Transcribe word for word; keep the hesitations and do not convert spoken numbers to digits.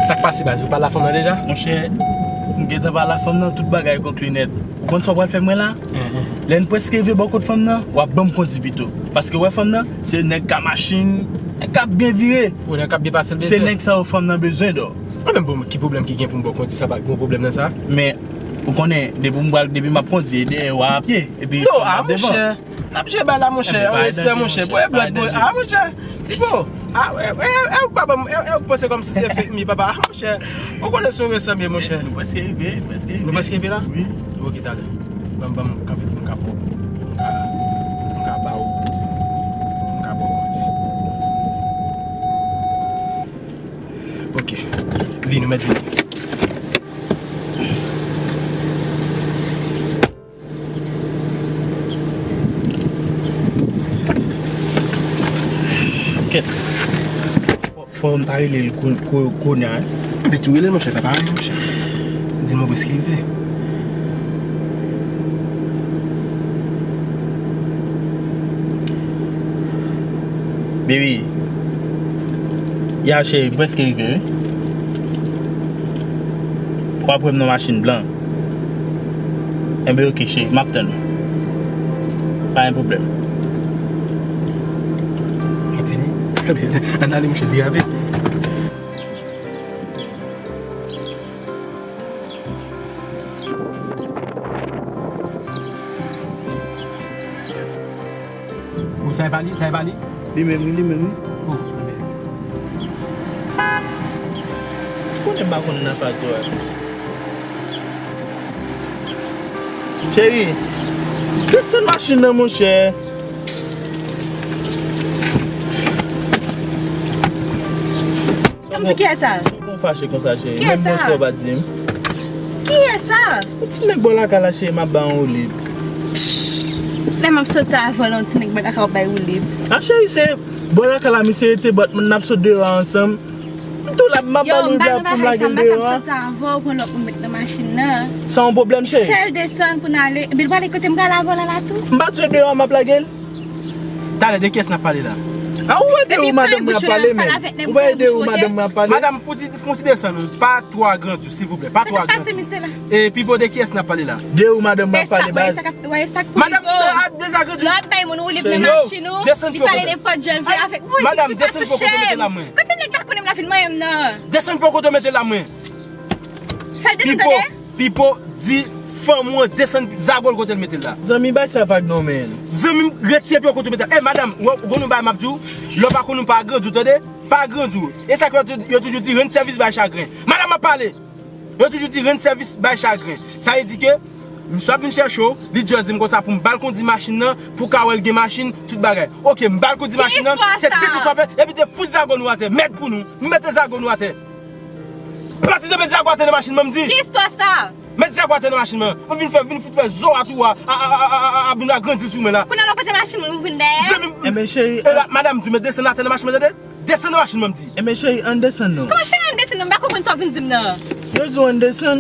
Sa k pase, baz? Ou pale a fanm nan deja? Monchè, m gentan pale a fanm nan, tout bagay konkli nèt. Ou konn sa w pral fè mwen la? Lè n prèske rive bò kot fanm nan, w ap ban m kondi pito. Paske w wè fanm nan, se nèg ka machin, nèg k ap byen vire. Ou nèg k ap byen pase l bezwen. Se nèg sa yo fanm nan bezwen, dò. Mwen menm, bon, ki pwoblèm ki gen pou m ba w kondi sa, pa gen pwoblèm nan sa. Men, ou konnen, depi m pral, depi m ap kondi, e dèyè w a pye, epi fanm nan devan. Non, a, monchè. N ap jere bay la, monchè. An respè, monchè. Bwè blòd, bwè. A, monchè. Pipo. A, e, e, e, ou pa ban m, e, e, ou panse kòmsi se fake mi, papa. A, monchè. Ou konnen se yon resanble, monchè. Nou prèske rive, nou prèske rive. Nou prèske rive la? Wi. Ok, talè. Ban m, ban m kanpe pou m ka pran, pou m ka, pou m ka ba w, pou m ka ba w kondi. Ok. Vini, ou mèt vini. Kèt. Fò, fò m ta rele l kou-, kou-, kounye a, wi. Ebyen tou rele l, monchè, sa pa anyen, monchè. Di l mwen prèske rive. Baby. Ya, cheri, m prèske rive, wi. W ap wè m nan machin blan. Enben, ok, cheri, m ap tann ou. Pa gen pwoblèm. M ap vini. Ann ale, monchè, derape. Ou sa e pa li, sa e pa li? Li menm, wi, li menm, wi. Oh, anben. Ou konnen m pa konn nan faz yo a. Cheri, desann machin nan, monchè. Kòmsi kiyès sa? Sa w konn fache konsa, cheri? Menm bonswa w pa di m. Kiyès sa? Yon ti nèg bò lakay la, cheri, m ap ba yon woulib. Lè m ap soti avè w la, yon ti nèg bò lakay w ap bay woulib. A, cheri, se bò lakay la misye rete, but n ap sot deyò a ansanm. M tou la, m ap ba l woulib la pou m lage l deyò a. Yo, m pa nan bagay sa, m pa kab soti avè w, pran lòt moun met nan machin nan. Sa yon pwoblèm, cheri? Fè l desann pou n ale. Epi l prale kote m prale avè w la, la tou. M pa t sot deyò a, m ap lage l. Talè, de kiyès n ap pale la? A, ou wè de ou madanm mwen ap pale, men. Ou wè de ou madanm mwen ap pale. Madanm, fouti, fouti desann ou. Pa twò agrandi w, silvouplè. Pa twò agrandi w. E Pipo, de kiyès n ap pale la? De ou madanm mwen ap pale, baz. Madanm, a, dezagrandi w. Lè w ap bay moun woulib nan machin ou, li pale nenpòt jan l vle avèk mwen. Madanm, desann poko kote mete la mwen. Kote nèg la konnen m la vin manyen m nan? Desann poko kote mete la mwen. Fè l desann, tande. Pipo, di fanm ou an desann zago l kote l mete l la. Zanmi, bay sa vag non, men. Zanmi m, retire pye w kote w mete l. Ey, madanm, ou, ou konn yon bagay m ap di w? Lè w pa konn ou pa agrandi w, tande? Pa agrandi w. E sa k fè yo, yo toujou di rann sèvis bay chagren. Madanm, m ap pale. Yo toujou di rann sèvis bay chagren. Sa vle di ke misye ap vin chèche w, li just di m konsa pou m ba l kondi machin nan, pou ka wè l gen machin, tout bagay. Ok, m ba l kondi machin nan, se tout istwa w fè, epi te fout zago nou atè, mèd pou nou, m mete zago nou atè. Patizan, met zago atè nan machin mwen, m di. Ki istwa sa? Met zago atè nan machin mwen. Mwen vin fè, vin fout fè zo a tou a, a, a vin agrandi sou mwen la. Kounye a w pote machin mwen, ou vin dèyè? Zanmi m. Enben, cheri, e la, madanm di, met desann atè nan machin mwen, tande? Desann nan machin mwen, m di. Enben, cheri, ann desann non. Kòman cheri, ann desann non? M pa konprann sa w vin di m nan. Yo di w ann desann.